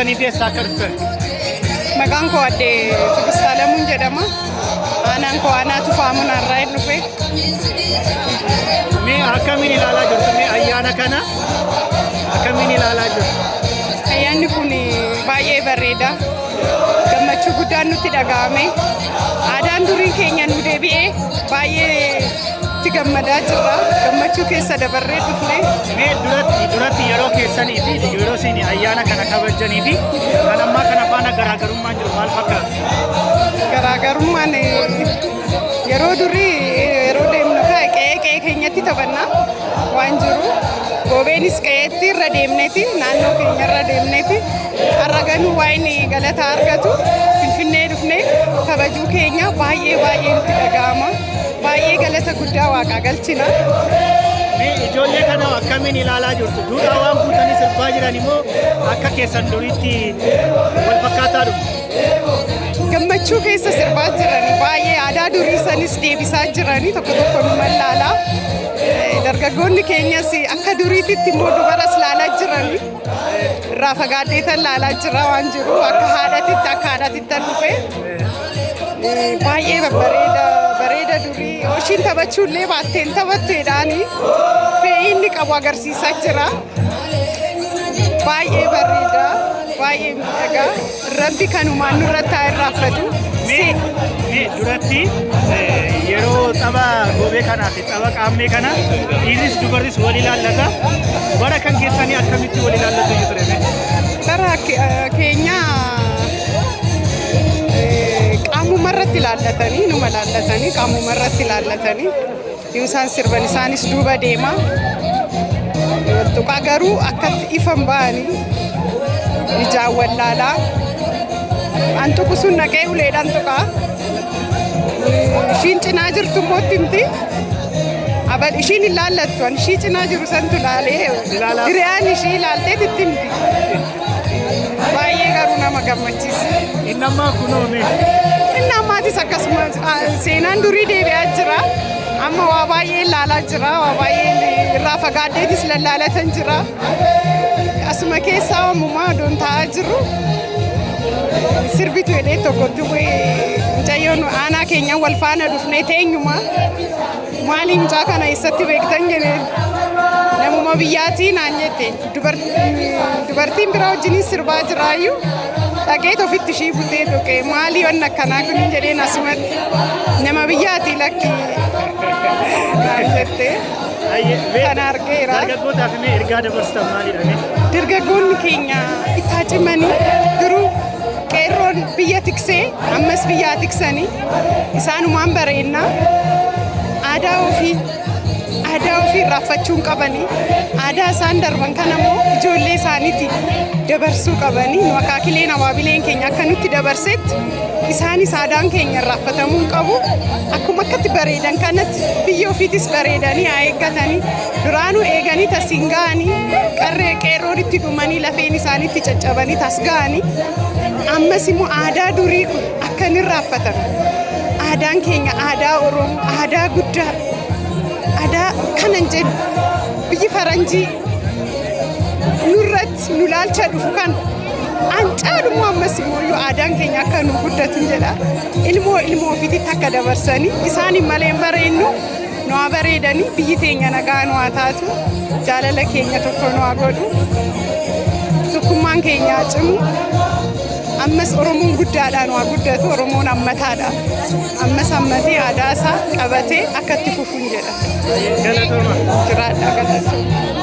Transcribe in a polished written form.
Fi eessaa akka dhuftan? Maqaan koo Aadde Tigist Alamuun jedhama. Aanaan koo aanaa Tufaa Munaarraa hin dhufe. Mee akkamiin ilaalaa jirtu mee ayyaana kana? Akkamiin ilaalaa jirtu? Ayyaanni kun baay'ee bareeda. Gammachuu guddaan nutti dhaga'ame. Aadaan durii keenya nu deebi'ee baay'ee itti gammadaa jirra. Gammachuu keessa dabarree dhufne. Mee duratti yeroo keessanii fi yeroo isin ayyaana kana kabajjanii fi kan ammaa kana faana garaagarummaan jiru maal fakkaata? Garaagarummaan yeroo durii yeroo deemnu kaa'e qe'ee qe'ee keenyatti taphanna waan jiru. Goobeenis qe'eetti irra deemneeti, naannoo keenya irra deemneeti. Har'a ganuu waan galata argatu Finfinnee dhufnee kabajuu keenya baay'ee baay'ee nutti dhaga'ama. Baay'ee galata guddaa Waaqaa galchina. Mee ijoollee kana akkamiin ilaalaa jirtu? Duudhaa waan guutanii sirbaa jiran immoo akka keessan duriitti wal fakkaataa dhufu? Gammachuu keessa sirbaa jirani, baay'ee aadaa durii sanis deebisaa jirani, tokko tokko nu mallaalaa. Dargaggoonni keenyas akka duriititti immoo dubaras laalaa jirani. Irraa fagaadheetan laalaa jira waan jiru, akka haadhatitti dhufe. Baay'ee babbareeda, bareeda. Durii ishiin taphachuullee baatteen taphatteedhaani fe'ii inni qabu agarsiisaa jira. Baay'ee bareeda, baay'ee miidhagaa. Rabbi kanumaan nurratti haa irraanfatu. Mee duratti yeroo tapha goobee kanaa fi tapha qaammee kana dhiirris dubarris wal ilaallata. Bara kan keessanii akkamitti wal ilaallatu iyyuu ture mee? Bara keenya qaamuma irratti ilaallatanii, numa ilaallatanii, qaamuma irratti ilaallatanii yoo isaan sirban isaanis duuba deema. Tuqaa garuu akkatti ifan ba'anii ijaan wallaalaa. An tuqu sun naqee uleedhaan tuqaa. Ishiin cinaa jirtu immoo itti himti. Abal ishiin hin laallattu, an ishii cinaa jiru santu laalee hiriyaan ishii ilaalteet itti himti. Baay'ee garuu nama gammachiisa. Inni ammaa kunoo mee? Inni ammaatis akkasuma seenaan durii deebi'aa jira. Amma waa baay'ee ilaalaa jira. Waa baay'ee irraa fagaadheetis lallaalatan jira. Asuma keessaa ammumaa odoon taa'aa jirru sirbitu jedhee tokkotti mucayyoon aanaa keenyaan wal faana dhufnee teenyuma. "Maali, mucaa kana eessatti beektan?" jedhee, "Namuma biyyaatii" naan jette. Dubartiin biraa wajjin sirbaa jiraayyuu dhaqeet ofitti ishii butee tuqee, "Maali wanni akkanaa kun?" jedheen. "Asumatti nama biyyaatii, lakki" naan jette. Kana argeera. Dargaggootaaf mee ergaa dabarsitan maalidha mee? Dargaggoonni keenya itti cimanii, duruu qeerroon biyya tiksee ammas biyyaa tiksanii isaanumaan bareennaa. Aadaa ofii irraanfachuu hin qabanii. Aadaa isaan darban kana immoo ijoollee isaaniitti dabarsuu qabanii. Nu akaakileen abaabileen keenya akka nutti dabarsetti isaanis aadaan keenya irraanfatamuu hin qabu. Akkuma akkatti bareedan kanatti biyya ofiitis bareedanii haa eeggatanii. Duraanuu eeganii tasiin ga'anii, qarree qeerroon itti dhumanii, lafeen isaaniitti caccabanii tas ga'anii. Ammas immoo aadaa durii kun akka hin irraanfatame. Aadaan keenya, aadaa Oromoo, aadaa guddaa, aadaa kanan jedhu biyyi faranjii nurratti nu laalcha dhufu kan an caalummoo ammas immoo iyyuu aadaan keenya akka nu guddatu jedha. Ilmoo ilmoo ofiitti akka dabarsanii, isaaniin malee hin bareennu. Nu haa bareedanii, biyyi teenya nagaa nu haa taatu, jaalala keenya tokko nu haa godhu, tokkummaan keenya haa cimu. Ammas Oromoon guddaadhaan waa guddatu, Oromoon ammataadha. Ammas ammatee aadaa isaa qabatee akka itti fufuun jedha. Galatooma. Jiraadha, galatooma.